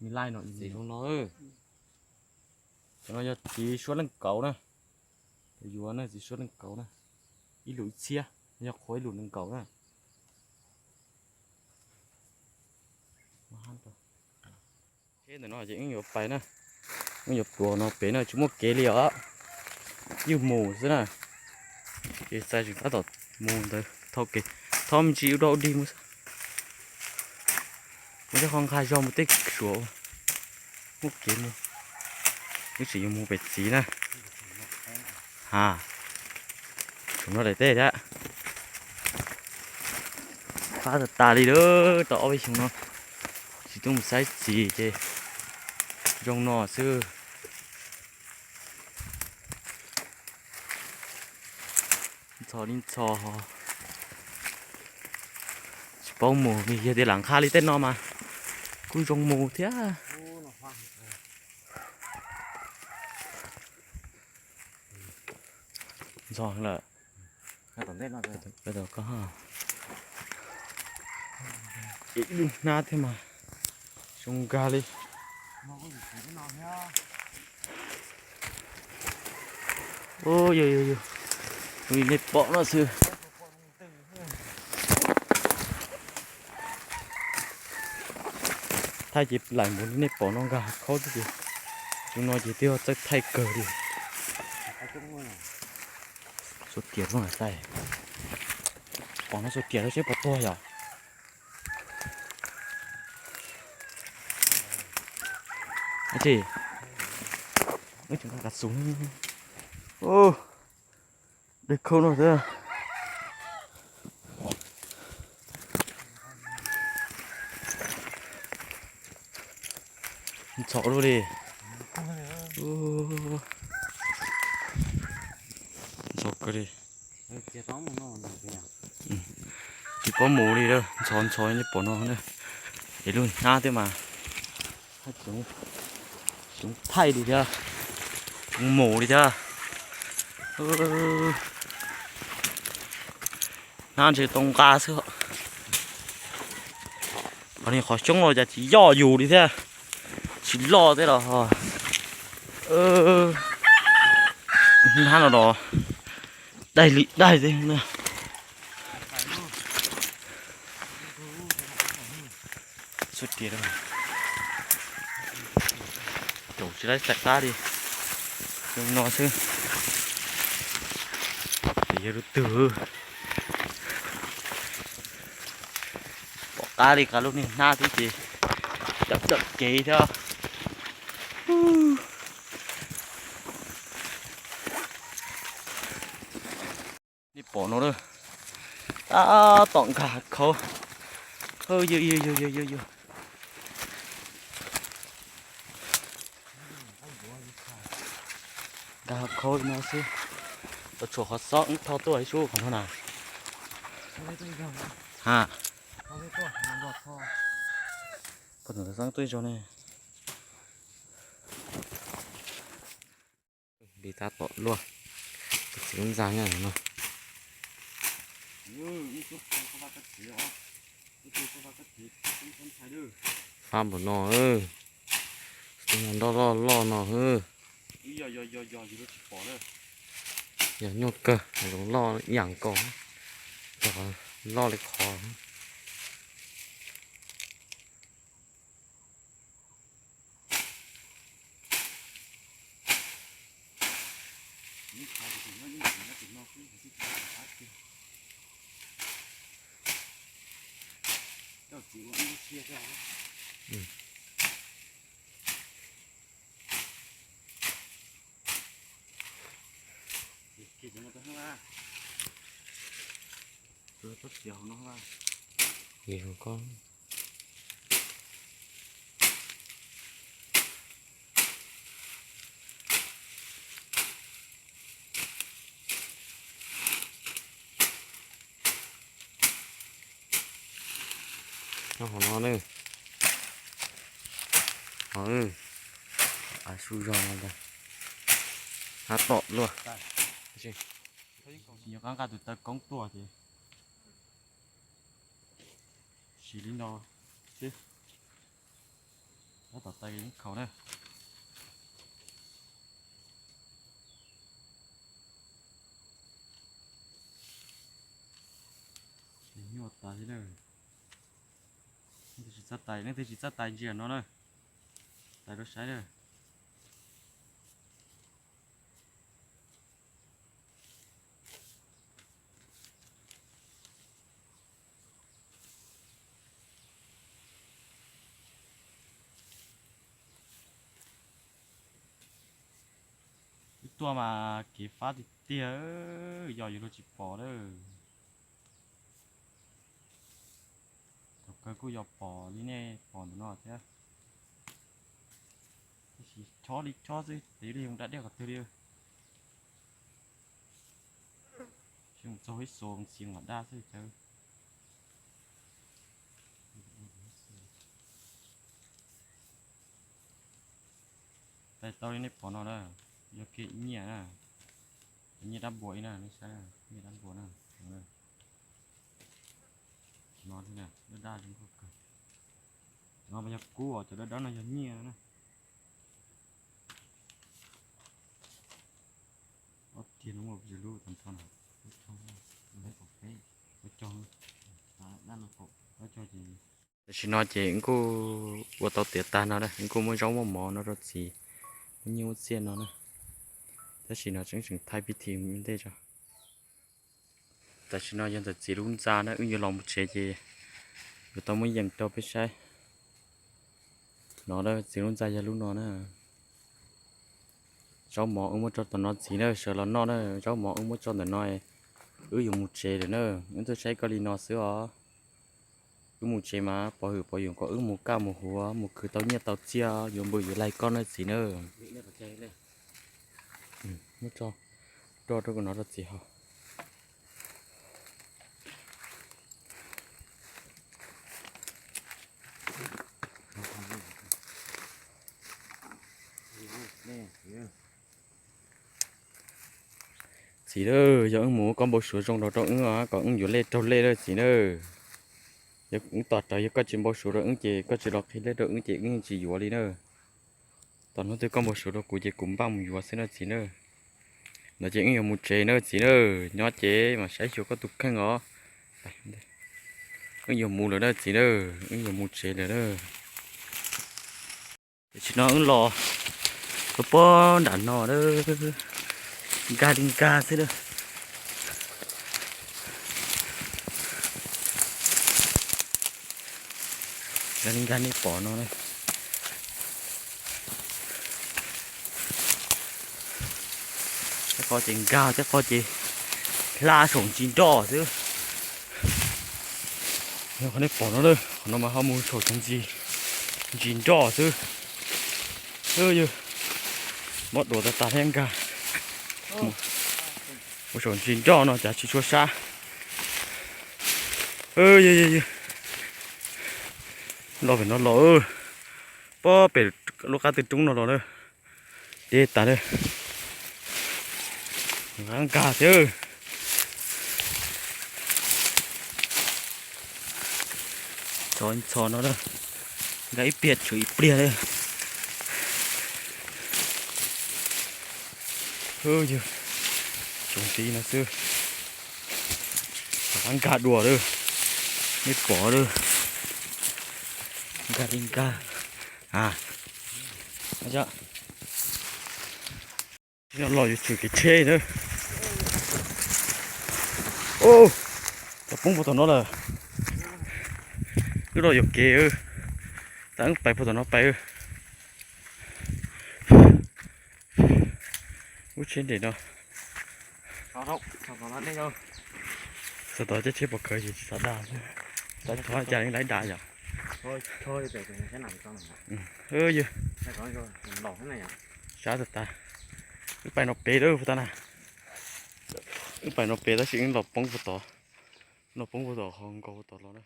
Mi laij no, zoo no. Cov no yog txiv suab leej kaum na. Yuav na, txiv suab leej kaum na. Ib lus ib txhiab, yog qhuav ib lus nees nkaum na. Tsheb ntawm no ces wb yuav pais na, wb yuav pluas no pem na, tsis muaj kev li os. Ywj mus xwb na. Ces txais tseem tab tom mus ntawd thauj kev, thauj me ntsis ua dog ua dig mus xwb. Mus tej qhov nqag zog mus tej suav muaj kev mus. Wb tseem yuav mus pem txiv na. Ha, tseem no daim teb thiab. Fab tas tas li lawm, tau ob peb xyoos no tsis tuaj mus saib txiv ces zoo no xwb. Ntxhov li ntxhov, tsis paub mus li, yog tias lam nqa li tej no mas kuj zoo mus thiab. Ntxhov lawm. Ib lub hnab thiab mas zoo nkag li. Yog, yog, yog, li nej pom no xwb. Thaij ces laim npaum li nej pom no nkag khaub xwb ces, tus no ces twb yog txawj thaij kawg li. Xuas riam lub na, pom no xuas riam lub seb puas tuag yom. Tsis, wb tseem nqa kav xus. Dej khauj no xwb. Ntxhov luaj li. Ntxhov kawg li. Tsis paub mus li lawm, ntxhov ntxhov nej pom no na. Es lub hnab thiab mas tseem thaij li thiab, tseem mus li thiab. Hnab ntshe tau nqa xwb. Qhov ni qhov xyoob los cas tsis yoj yus li thiab, tsis loj thiab los. Hnab no los daig li daig xwb na. Xub tias caum tsis laib xaim qab li, zoo no xwb. Ces yog lub twg pom qab li, qab lub niag hnab thiab ces cawm cawm kev thiab. Nej pom no lawm, tab tom nkag khauv. Yog, yog, yog, yog, yog, yog. Nkag khauv no xwb. Tau tshuav qhov xob wb tho tuaj ib sub qhov no na. Ha. Poj niam tau xob tuaj ib zaug ne. Li tab tom luaj, tus txiv lub ntxa nyob no. Fab npaum no, tus no nroj loj loj no. Yog nyuaj kawg, zoov loj ib yam nkaus, loj li qhov. Nyob hauv no ne. Hauv, a, su zog no ntag. Hnab tom luaj. Nyuam qab nqa tus taw koob tuaj ces siv li no xwb. Tab tom tais khaus na. Nyuaj tas li na. Leej twg tsis txawj tais, leej twg tsis txawj tais ntsia no na. Tais rau saib na. Wb tuaj mas kev fab tiag tiag, yog yus luag tsis pom lawm. Thaum kawg kuj yog pom li nej pom ntawm no thiab. Tab sis chob li chob xwb, ces yus li yoo da dej qhov twg li. Tsis mus txog ib xus ntxiv mam daj xwb cawv. Tais tau li nej pom no na, yog kiag ib nyiaj na, nyiaj dab npua ib na, nej saib, nyiaj dab npua na. No daj daj zoo nkauj kawg. Cov no mas yog kub os, cov dawb dawb no yog nyiaj na. Ob tiag no muaj lub tag nrho na. Tam sim no ces wb kuj ua tau tiav tag no na, wb kuj muab zaub muab mov no rau txiv, muab nyiaj muab txiaj no na. Tab sis no tseem tseem thaij pib thi ua ntej tso. Tam sim no yog ntawm txiv lub ntxa na, wb yuav los mus tsev ces yuav tau muab yees rau peb saib. No txiv lub ntxa yog lub no na. Zaub mov wb muab tso tom no txiv na, sawv los noj na, zaub mov wb muab tso ntawm no. Wb yuav mus tsev lawm na, wb tuaj saib koj li no xwb os. Wb mus tsev mas pov hwm pov yawm kom wb mus kaj mus huv mus khwv tau nyiaj tau txiaj yuav npws yuav laig koj na txiv na. Muab tso rau no rau txiv haus. Txiv, yog wb mus koj npau suav zoo rau rau wb kom wb yuav lej raug lej na txiv na. Yog wb tos rawv yog koj tsis npau suav rau wb ces koj tsis los qhia lej rau wb ces wb yeej tsis yuav li na. Tos hnub twg koj npau suav rau kuv ces kuv npaj mus yuav xwb na txiv na. No ces wb yuav mus tsev na txiv na, nyob ces mam saib xyuas koj tus kheej os. Wb yuav mus lawm na txiv na, wb yuav mus tsev lawm na. Tam sim no wb los rau puag nram no, nkag li nkag xwb na. Nkag li nkag nej pom no na. Tej qho ces nkag, tej qho ces hla saum ntsis nroj xwb. Yog qhov nej pom no, qhov no mas ho mus saum ntsis, ntsis nroj xwb. Yog mob duav tas tas thiab nkag. Mus saum ntsis nroj no cas tsis tshua sab. Los pem no los, puag pem lub qab twg roob no los na. Deb tas na. Nkag thiab. Txhos txhos no na. Nkag ib pliag tshuav ib pliag na. Tsoom tiv no xwb. Rov qab nkag dua lawm. Nej pom lawm. Nkag li nkag. Los yuav tshwm kev tsheb na. Cov poob puag tom no lawm. Wb los yuam kev, tab wb pais puag tom no pais. Lub tsheb nres no. Txog tod cab tsheb pov khawv ces tsis txhob dag, txhob cas yeej laib dag yom. Yog sab tas tas. Wb pais no pem lawm puag ta na. Wb pais no pem tab sis wb los poob puag tod, los poob puag tod qhov nkaus puag tod los na.